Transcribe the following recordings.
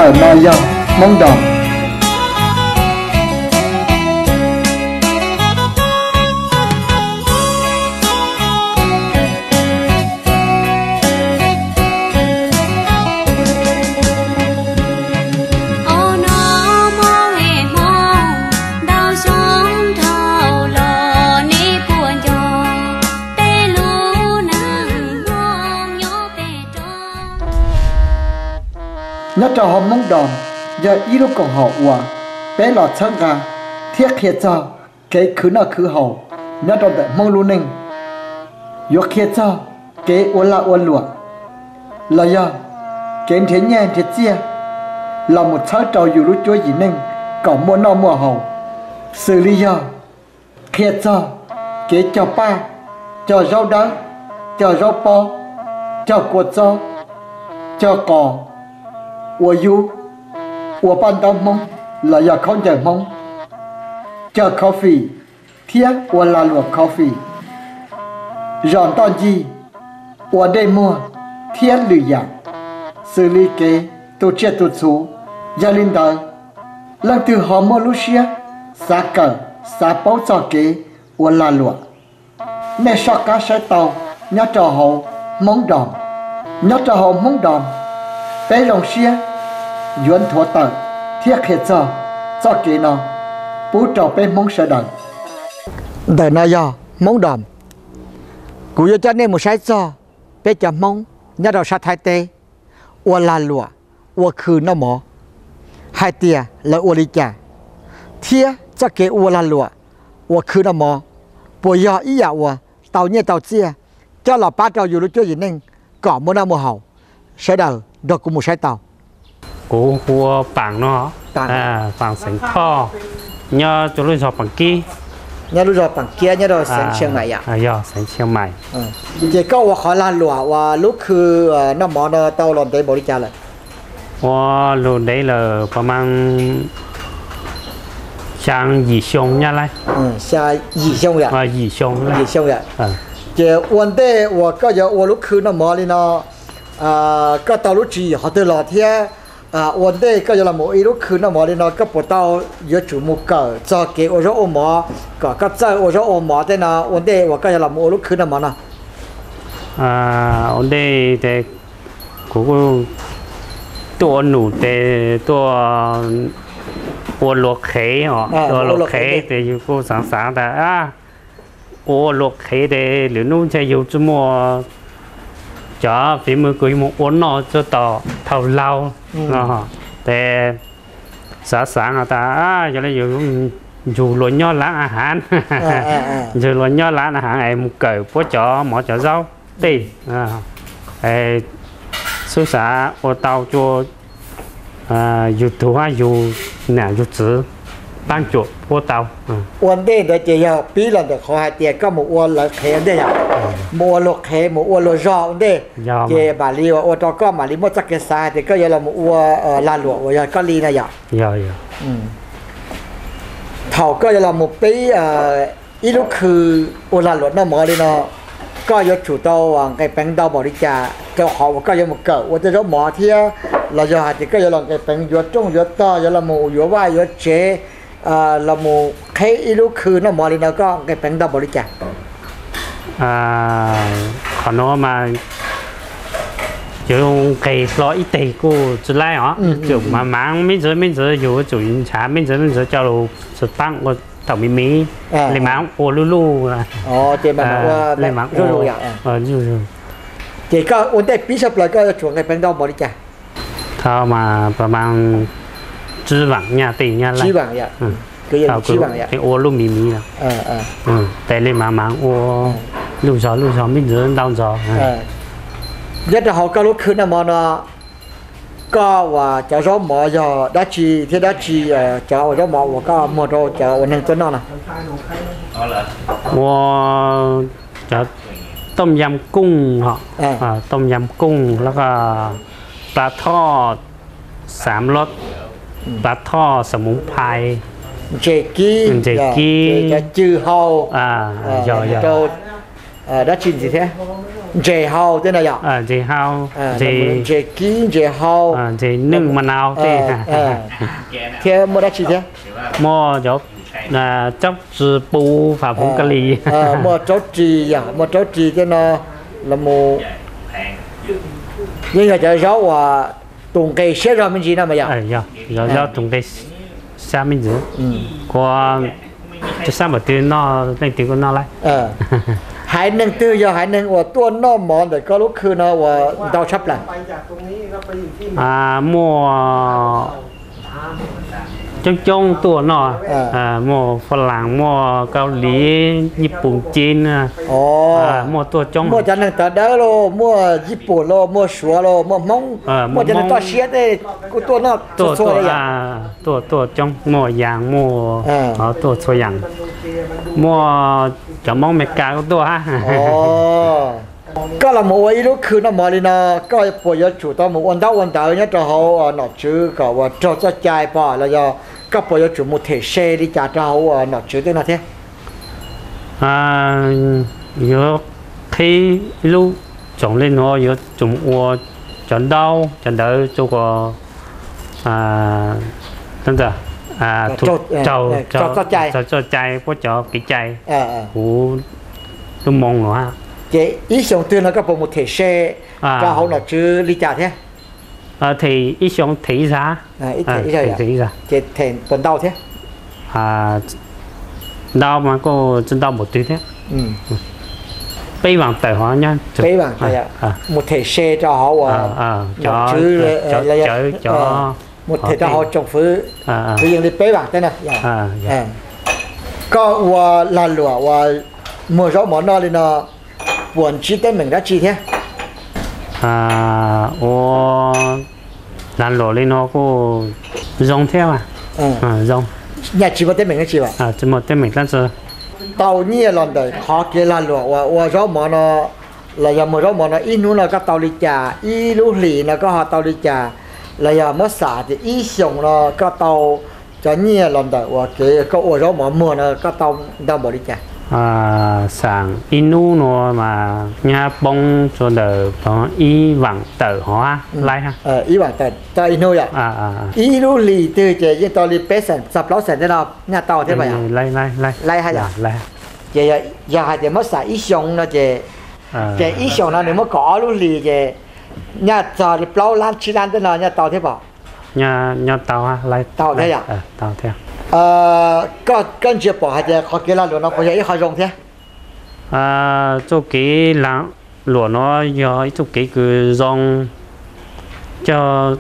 Ntawm no yog Hmoob Nrom. Nyob rau hauv Hmoob Nrom yog ib lub koom haum uas peb los txhawb nqa thiab qhia txog kev khwv noj khwv haus nyob rau ntawm Hmoob lub neej, yuav qhia txog kev ua lag ua luam los yog kev nrhiav nyiaj nrhiav txiaj los mus txhawb rau yus lub cuab yim neej kom muaj noj muaj haus, xws li yog qhia txog kev cog paj, cog zaub dawb, cog zaub pob, cog kua txob, cog qos, ua yub, ua paj ntaub Hmoob los yog khaub ncaws Hmoob, cog coffee thiab ua lag luam coffee, zom ntoj ncig, ua dej muag thiab lwm yam, xws li kev tu tsiaj tu txhu. Yog li ntawd, leej twg ho muaj lub siab xav kawm xav paub txog kev ua lag luam, nej soj qab saib tau nyob rau hauv Hmoob Nrom. Nyob rau hauv Hmoob Nrom, peb zoo siab yuav nthuav tawm thiab qhia txog txoj kev no pub rau peb Hmoob sawv daws. Ntawm no yog Hmoob Nrom. Kuv yuav coj nej mus saib txog peb cov Hmoob nyob rau sab Thaib teb ua lag luam, ua khw noj mov, hais tias lawv ua li cas, thiab txoj kev ua lag luam, ua khw noj mov puas yog ib yam uas tau nyiaj tau txiaj coj los pab rau yus lub cuab yim neej kom muaj noj muaj haus? Sawv daws nrog kuv mus saib tau. Kuv hu ua Paam no, Paam xeev Thoj, nyob rau lub zog Paam Kib. Nyob lub zog Paam Kib nyob rau xeev Tshiaj Maim yom? Yog xeev Tshiaj Maim. Ces koj ua qhov lag luam uas lub khw noj mov no tau los ntev npaum li cas lawm? Ua lug ntev lawm pas mas xyaa yim xyoo nyab laj. Yim xyoo yom? Yim xyoo. Ces ua ntej uas koj yuav ua lub khw noj mov li no, koj tau lub tswv yim qhov twg los thiab? Ua ntej koj yuav los mus ua ib lub khw noj mov li no koj puas tau yuav tsum mus kawm txog kev ua zaub ua mov kom koj txawj ua zaub ua mov tej no ua ntej uas koj yuav los mus ua lub khw noj mov no? Ua ntej ces kuv kuj tuaj ua num ces tuaj ua luam qhev os, tuaj ua luam qhev ces yus kuj xaav xaav tas ua ua luam qhev ces lwm hnub ntshe yus tsi muaj cov fiv mws kws yus mus ua noj txug tom thaum laug no, ces xaav xaav tas yog le yus ntsug luas nyob lav a hav, ntsug luas nyob lav a hav es mus kawm puab cov mov cov zaub tej, xub xav ua tau rua yug tug hab yug nam yug txwv paab cuam puab tau. Ua ntej ntawd ces yog pib los ntawm qhov hais tias koj mus ua lawv qhev ua ntej yom, mus ua luag qhev mus ua luag zog ua ntej, ces mam li ua rau koj mam li muaj txoj kev xav hais tias koj yuav los mus ua lag luam uas yog koj li na yom. Thaum koj yuav los mus pib ib lub khw ua lag luam noj mov li no, koj yuav tsum tau nqis peev ntau npaum li cas rau qhov uas koj yuav mus kawm ua tej zaub mov thiab los yog hais tias koj yuav los nqis peev yuav rooj yuav tog, yuav los mus yuav vaj yuav tsev, los mus qheb ib lub khw noj mov li no koj nqis peev ntau npaum li cas? Qhov nuav mas yuav nqis hlo ib teg kuj tsi laib os, yuav tsum mas maav me ntsis me ntsis, yug yuav tsum nrhav me ntsis me ntsis coj lug tsi paab ua thaum me me, le maav ua luj luj, le maav ua Ces koj ua ntej pib sab plaws koj yuav tsum nqis peev ntau npaum li cas? Thaum mas pas mas tsib vaam nyaj tej nyaj lawm, ua lub me me, tes le mas mas ua luj zog luj zog me ntsis ntau ntsis. Nyob rau hauv koj lub khw noj mov no, koj uas cov zaub mov yog dab tsi thiab dab tsi, cov uas zaub mov uas koj muag rau cov uas neeg tuaj noj no? Ua cov tooj yam kooj, tooj yam kooj, lawv ko pla thoj xaam loj, pla thoj xav mus phais, ntses kib, cw hau, yog yog. Dab tsi ntxiv thiab? ntses hau tej no yom? Ntses hau, ntses kib, ntses hau, ntses neej ma nau tej, thiab muaj dab tsi thiab? Muaj cov tsob tsi pub fam foov ka li. Muaj tsob ris yom, muaj tsob ris tej no los mus, yeej yog cov zaub uas tus nqi siab zog me ntsis no mas yom? Yog zaub tus nqi siab me ntsis. Kuv tsis xav npaum twg noj, leej twg kuj noj lawm. Haiv neeg twg yog haiv neeg uas tuaj noj mov ntawm koj lub khw no uas ntau tshaj plaws? Muaj coob coob tuaj noj, muaj Fas Las, muaj Kaus Lim, Yij Pum, Cin, muaj tuaj coob. Muaj cov neeg tawv dawb los, muaj Yij Pum los, muaj Suav los, muaj Hmoob, muaj cov neeg toj siab tej kuj tuaj noj txhua txhua li yom? Tuaj, tuaj coob, muaj Yas, muaj, tuaj txhua yam. Muaj cov Hmoob Amelikas kuj tuaj hab. Koj los mus ua ib lub khw noj mov li no, koj puas yuav tsum tau mus ua ntaub ua ntawv nyob rau hauv nom tswv kom uas raug txoj cai pom los yog koj puas yuav tsum mus them se li cas rau hauv nom tswv tej no thiab? Yuav qhib ib lub tsoom li no yuav tsum ua cov ntaub cov ntawv rau, raug txoj cai puab cov kev cai, kuv lub moo no. Ces ib xyoos twg no koj puas mus them se rau hauv nom tswv li cas thiab? Them ib xyoos them ib zag. Them ib zag. Ces them puas ntau thiab? Ntau mas kuj tsis ntau npaum twg thiab. Peb vam tawm hov nyob. Peb vam, mus them se rau hauv uas nom tswv, cov cawv, cov, mus them rau hauv tsoom fwv, kwv yees li peb vam teb no. Koj ua lag luam uas muag zaub mov noj li no, puas ntsib teeb meem dab tsi thiab? Ua lag luam li no kuj zoo thiab. Zoo. Nyaj tsis muaj teeb meem dab tsi? Tsis muaj teeb meem dab tsi. Tau nyiaj los ntawm qhov kev lag luam uas ua zaub mov no los yog muag zaub mov no, ib hnub no koj tau li cas, ib lub hlis no koj ho tau li cas, los yog muab xam tias ib xyoos no koj tau cov nyiaj los ntawm uas kev koj ua zaub mov muag no koj tau ntau npaum li cas? Xam ib hnub no mas nyaj poob rau ntawm ib vam tawm hov laib. Ib vam tawm tau ib hnub yom? Ib lub hlis twg ces yeej tau li peb xees txog plaub xees tej no nyaj tau thiab mas yom? Laib hab yom? Ces yog hais tias muab xam ib xyoos no ces, ces ib xyoos no nws muab kaum ob lub hlis ces nyaj txog li plaub lab tsib lab tej no nyaj tau thiab pom? Nyaj tau, laib tau thiab yom? Tau thiab. Koj, koj ntsia pom hais tias qhov kev lag luam no puas yog ib qho zoo thiab? Txuj kev lag luam no yog ib txuj kev kws zoo coj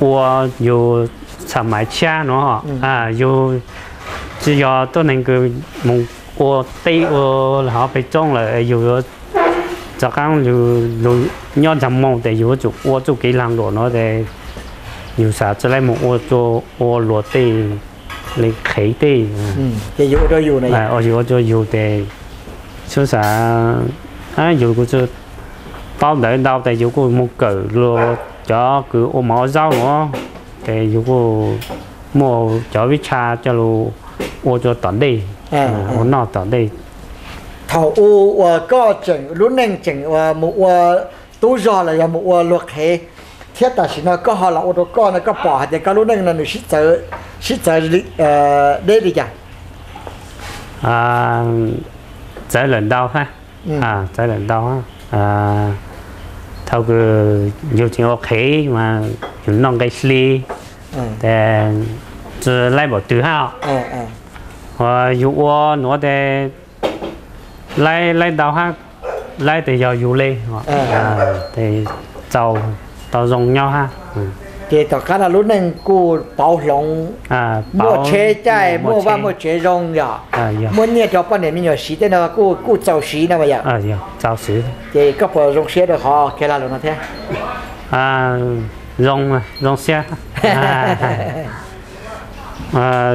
ua yus xam maiv tshiab no. Yus tsis yog tuab neeg kws mus ua teb ua hov peb roob lawm, yus yuav rov qaab lug nyob nraag moog tes yus yuav tsum ua txuj kev lag luam no tes yus xav tsi laib mus ua, ua luam tej li qhev tej, yus ua rua yus tes xub xav yus kuj tsi paub ntawv ntau tes yus kuj mus kawm lug cov kws ua mov ua zaub nuav, tes yus kuj muaj cov vib tsha coj lug ua rua tom ntej, ua noj tom ntej. Thaum u uas koj tseem lub neej tseem uas mus ua tub zog los yog mus ua luag qhev, thiab tam sim no koj ho los ua rau koj no, koj pom hais tias koj lub neej no nws sib txawv, sib txawv deb li cas? Txawv lawm ntau hab, txawv lawm ntau. Thaum kws yus tseem ua qhev mas yus noj nqe hli, tes tsi laib npaum twg hab. Uas yus ua nuav tes laib, laib ntau hab, laib tes yog yus le, tes txaus tau zoo nyob hab. Ces tom qab no lub neej kuj pauv hloov, muaj tsheb caij, muaj vaj muaj tsev zoo yom, muaj nyiaj rau poj niam me nyuam siv tej no kuj, kuj txaus siv no mas yom. Ces koj puas zoo siab rau qhov kev lag luam no thiab? Zoo, zoo siab.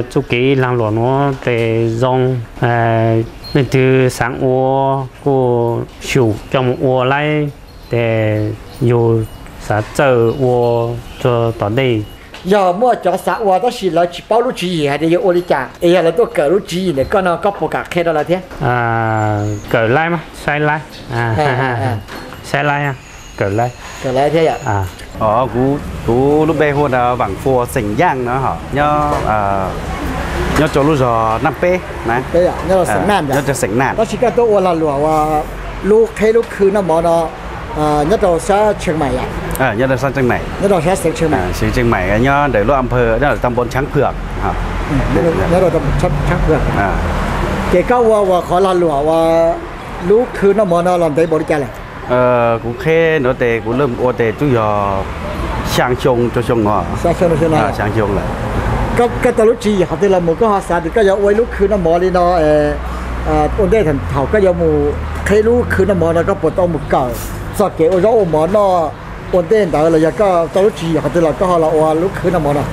Txuj kev lag luam nuav tes zoo, leej twg xaav ua kuj xyum coj mus ua laib, tes yus xav txawj ua rua tom ntej Yog muaj cov xav ua tab sis lawv tsis paub lub tswv yim hais tias yuav ua li cas es yog lawv tuaj kawm lub tswv yim ntawm koj no koj puas kam qhia rau lawv thiab? Kawm laib mas, saib laib, saib laib, kawm laib. Thiab yom. Kuv, kuv lub npe hu ua Vam Fua xeem Yaj no hos, nyob rau lub zos Naj Peb na, nyob rau xeem Naj. Tab sis koj tuaj ua lag luam ua lub qheb lub khw noj mov no nyob rau sab Tsheej Maim yom? Nyob rau sab Tsheej Maim, xeev Tsheej Maim, nyob ntawm lub a nphaw, nyob ntawm tau npoo Tshaav Phwm. Ces koj ua ua qhov lag luam ua lub khw noj mov no los ntev npaum li cas lawm? Kuv qheb no tes kuv lam ua tes twb yog xyaa xyoo rau xyoo no. Xyaa xyoo lawm. Koj tau lub tswv yim qhov twg los mus koj ho xav tias koj yuav ua ib lub khw noj mov li no? Ua ntej thaum koj yuav mus qheb lub khw noj mov no koj puas tau mus kawm txog kev ua zaub ua mov noj ua ntej ntawd los yog koj tau lub tswv yim qhov twg los koj ho los ua lub khw noj mov no?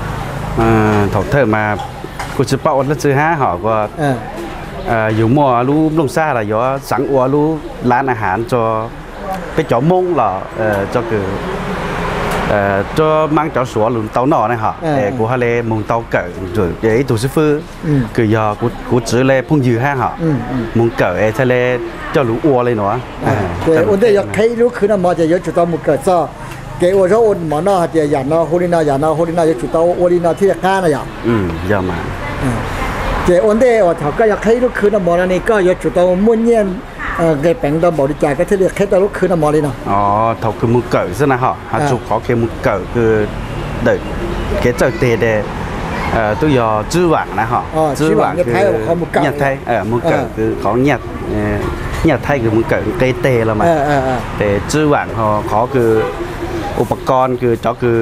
Thaum thawj mas kuj tsis paub ua dab tsi hab hos, yus muaj lub nplooj xab los yuav xaav ua lub lav a has rua peb cov Moob los rua maab cov Suav lug tau noj ne hos, es kuv ho le moog tau kawm ib tug xib fwb kws yog kuv txiv le phooj ywg hab hos, moog kawm es txhaj le coj lug ua le nuav. Ua ntej yuav qheb ib lub khw noj mov ces yuav tsum tau mus kawm txog kev ua zaub ua mov noj hais tias yam no hu li no, yam no hu li no, yuav tsum tau ua li no thiaj li qab no yom? Ces ua ntej uas thaum koj yuav qheb ib lub khw noj mov no ne koj yuav tsum tau muaj nyiaj nqis peev ntau npaum li cas koj thiaj li qheb tau lub khw noj mov li no? Thaum kws mus kawm xwb na hos, has txug qhov kev mus kawm kws ntawm kev txawj teg tes twb yog Tswv Vaam na hos, Tswv Vaam kws nyiaj Thaib, mus kawm kws qhov nyiaj Thaib kws mus kawm nqe teg los mas, ces Tswv Vaam ho qhov kws ua pas ko kws cov kws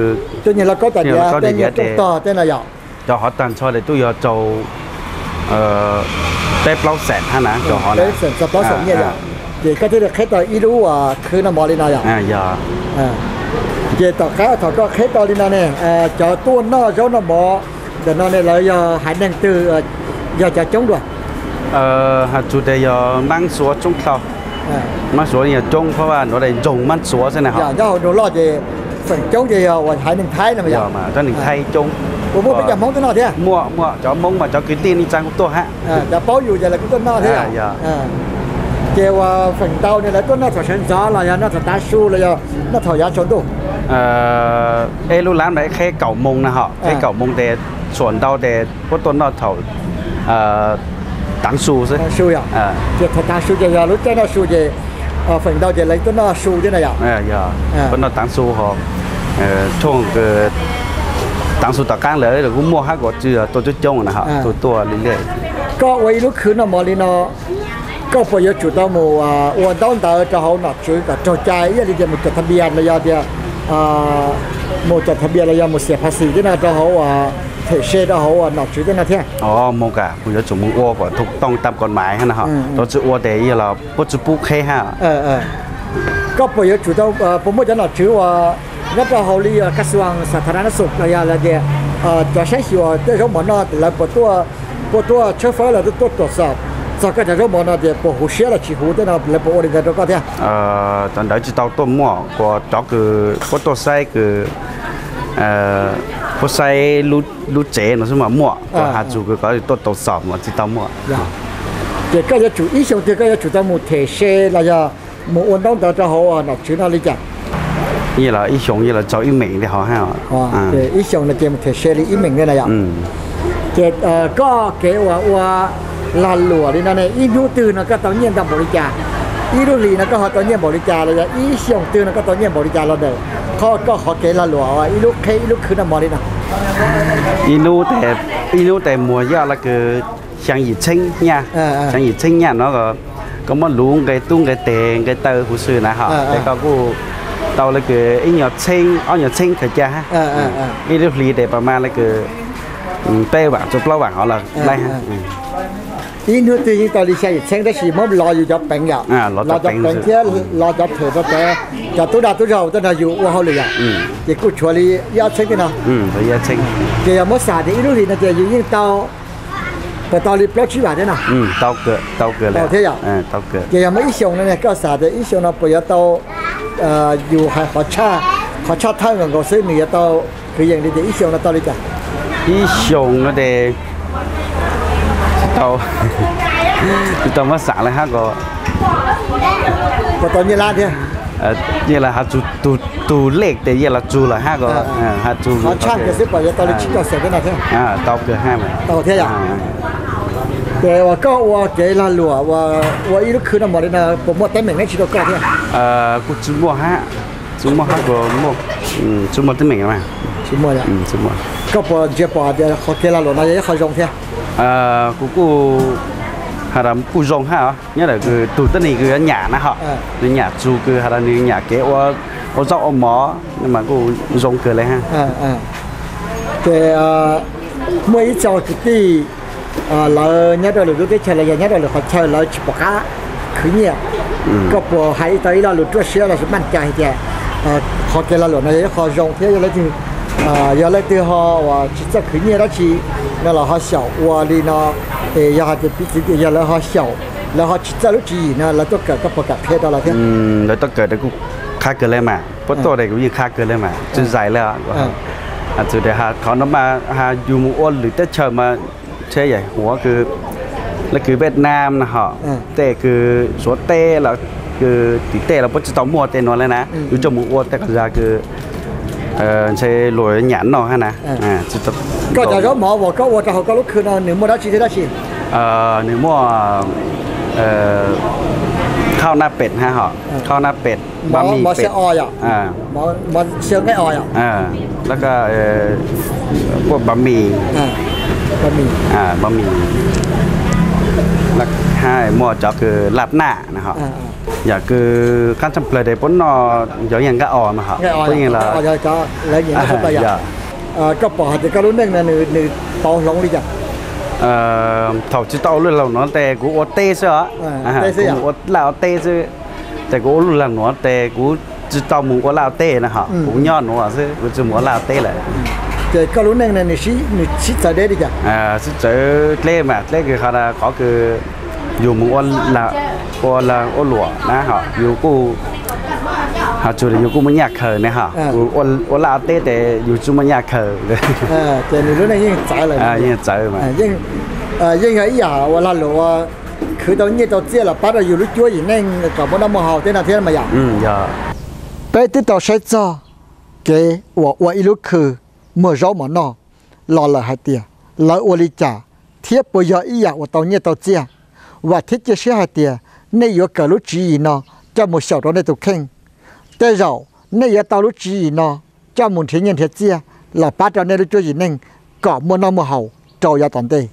cov hov tag nrho tes twb yog rau peb plaub xees hab na, rau hov na. Ces koj thiaj li qheb tau ib lub khw noj mov li no yom? Ces tom qab thaum koj qheb tau li no ne, cov tuaj noj zaub noj mov ntawm no ne lawv yog haiv neeg twg, yog cov coob dua? Has txug tes yog maab Suav coob dlhau, maab Suav yog coob, phab vaj nuav tes ntsoog maab Suav xwb na hos. Nyob hauv nroog loj ces feem coob ces yog uas haiv neeg Thaib no yog, cov neeg Thaib coob. Ua muaj peb cov Hmoob tuaj noj thiab? Muaj, muaj, cov Hmoob mas cov kwv tij neej tsaa kuj tuaj hab. Cov paub yus ces lawv kuj tuaj noj thiab yom? Ces uas feem ntau ne lawv tuaj noj thaum sawv ntxov los yog noj thaum tav su los yog noj thaum yav tsaus ntuj? Ib lub lav mas qheb kaum moos na hos, qheb kaum moos tes txhua ntau tes puab tuaj noj thaum taav su xwb. Ces thaum taav su ces yog lub caij noj su ces feem ntau ces lawv tuaj noj su thiab na yom? Yog, puab noj taav su ho, tshuaj taav su tom qaab lawm kuj muaj hab, kuj tsi tuaj coob coob na hos, tuaj tuaj li lej. Koj ua ib lub khw noj mov li no, koj puas yuav tsum tau mus ua ntaub ntawv rau hauv nom tswv kom raug cai ib yam li tias mus cov tha npias los yog tias mus cov tha npias los yog mus xiam pha xim thiab no rau hauv them se rau hauv nom tswv thiab no thiab? Mus kam, kuv yuav tsum mus ua kom thoob toj tam kom maiv hab na hos, tau tsi ua tes yog los puab tsi pub qheb hab. Koj puas yuav tsum tau, puas muaj cov nom tswv uas nyob rau hauv li kas xuas xa tha na xum los yog tias cov saib xyuas tej zaub mov no lawv puas tuaj, puab tuaj tshawb fawb los tuaj tuam xam txog koj cov zaub mov no tias puas huv siab los tsis huv tej no lawv puas ua li ntawd rau koj thiab? Cov ntawd tsis tau tuaj muaj, kuas cov kws puab tuaj saib kws puab saib lub tsev no xwb mas muaj, kuas has txug kws kom tuaj tau xom mas tsis tau muaj. Ces koj yuav tsum ib xyoos twg koj yuav tsum tau mus them se los yog mus ua ntaub ntawv rau hauv nom tswv no li cas? Ib xyoos yeej los txaus ib meem li hov hab. Ib xyoos no ces mus them se li ib meem li na yom? Ces koj kev uas ua lag luam li no ne ib hnub twg no koj tau nyiaj ntau npaum li cas? Ib lub hlis no koj ho tau nyiaj npaum li cas los yog ib xyoos twg no koj tau nyiaj npaum li cas los ntawm qhov koj qhov kev lag luam ib lub qheb ib lub khw noj mov li no? Ib hnub tes muag yog los kws xyaa yim txheeb nyaj, xyaa yim txheeb nyaj no koj muab luv nqe tub nqe teg nqe taw huv si na hos, ces koj kuj tau los kws ib nyuag txheeb ob nyuag txheeb khaws ca hab. Ib lub hlis tes pas mas los kws peb vaam txug plaub vaam hov los laib hab. Ib hnub twg yeej tau li xyaa yim txheeb tab sis muab lov yus cov peev yom, lov cov peev thiab lov cov them rau cov tub dag tub zaug tej no yus ua hauj lwm yom, ces kuj tshuav li ib ob txheeb tej no. Ces yog muab xam tias ib lub hlis no ces yus yeej tau puas tau li plaub tsib vaam thiab no? Tau thiab yom. Ces yog muab ib xyoos no ne koj xam tias ib xyoos no puas yuav tau, yus hais qhov tshaj thawj nkaus nkaus xwb nws yuav tau Kwv yees li tias ib xyoos no tau li cas? Ib xyoos no ces tsis tau, tsis tau muab xav li hab ko. Puas tau nyiaj lab thiab? Yeej los has txug tug lej tes yeej los txug lawm hab ko, has txug. Qhov tshaj kawg xwb puas yuav tau li tsib caug xees thiab no thiab? Tau kawg hab mas. Tau thiab yom? Ces uas koj ua kev lag luam ua ib lub khw no mas li no puas muaj teeb meem neb tsis rau koj thiab? Kuj tsis muaj hab, tsis muaj hab ko, tsis muaj teeb meem mas. Koj puas ntsia pom tias qhov kev lag luam no yog ib qho zoo thiab? Kuv kuj has tas kuj zoo hab os, nyob ntawm kws tug tuab neeg kws yuav nyam na ho, nws nyam txug kws has tas nws nyam kev ua zaub ua mov mas kuj zoo kawg li hab. Ces muaj ib co kwv tij lawv nyob rau lwm lub teb chaws los yog nyob rau lwm qhov chaw lawv tsis pom qab khwv nyiaj, koj puas hais tau ib lo lus ruaj siab lossis maj cai hais tias qhov kev lag luam no yog ib qho zoo thiab yog leej twg, yog leej twg ho uas tsis txawj khwv nyiaj dab tsi no los ho xyaum ua li no, es yog hais tias piv txwv tias yog lawv ho xyaum, lawv ho tsis txawj lub tswv yim no lawv tuaj kawm koj puas kam qhia rau lawv thiab? Lawv tuaj kawm tas kuj qha kawg li mas, puab tuaj tas kuv yeej qha kawg li mas, tsis zais li. Has txug tas qhov no mas has yus mus ua lwm teb chaws mas ntshe yam huv kws, lawv kws Vietnam no ho, tej kws Suav teb los kws tim tej los puab tsis tau muaj tej nuav li na, yus coj mus ua tej qhov zag kws ntshe luag nyam noj hab na. Koj cov zaub mov uas koj ua rau hauv koj lub khw no nws muaj dab tsi thiab dab tsi? Nws muaj khau naj pem hab ho, khau naj pem, pas mis pem, lawv ko puaj pas mis, pas mis, hab muaj cov kws laj naj na ho. Yog kws qaab tshaj plawg tes puab noj yog yog nqaij os mas ho, puab yeej los, yog. Koj pom hais tias koj lub neej no nws pauv hloov li cas? Thaum tsis tau ua lub lag luam no tes kuv ua teb xwb os, kuv mus ua laj ua teb xwb. Tes kuv ua lub lag luam no tes kuv tsis tau mus ua laj ua teb na ho, kuv nyob nuav xwb, kuv tsis mus ua laj ua teb lawm. Ces koj lub neej no nws sib txawv deb li cas? Sib txawv dleb mas dleb kws qhov, qhov kws yus mus ua lag ua luam na ho, yus kuj, has txug yus kuj muaj nyaj khaws ne ho, ua laj ua teb tes yus tsis muaj nyaj khaws. Ces nws lub neej yeej txawv lawm. Yeej txawv mas. Yeej yog ib yam uas lag luam ua khwv tau nyiaj tau txiaj los pab rau yus lub cuab yim neej kom muaj noj muaj haus tej no thiab mas yom. Peb twb tau saib txog kev uas ua ib lub khw muag zaub mov noj los lawm hais tias lawv ua li cas thiab puas yog ib yam uas tau nyiaj tau txiaj. Vam thiab cia siab hais tias nej yuav kawm lub tswv yim no coj mus xyaum rau nej tus kheej. Tej zaum nej yuav tau lub tswv yim no coj mus nrhiav nyiaj nrhiav txiaj los pab rau nej lub cuab yim neej kom muaj noj muaj haus rau yav tom ntej.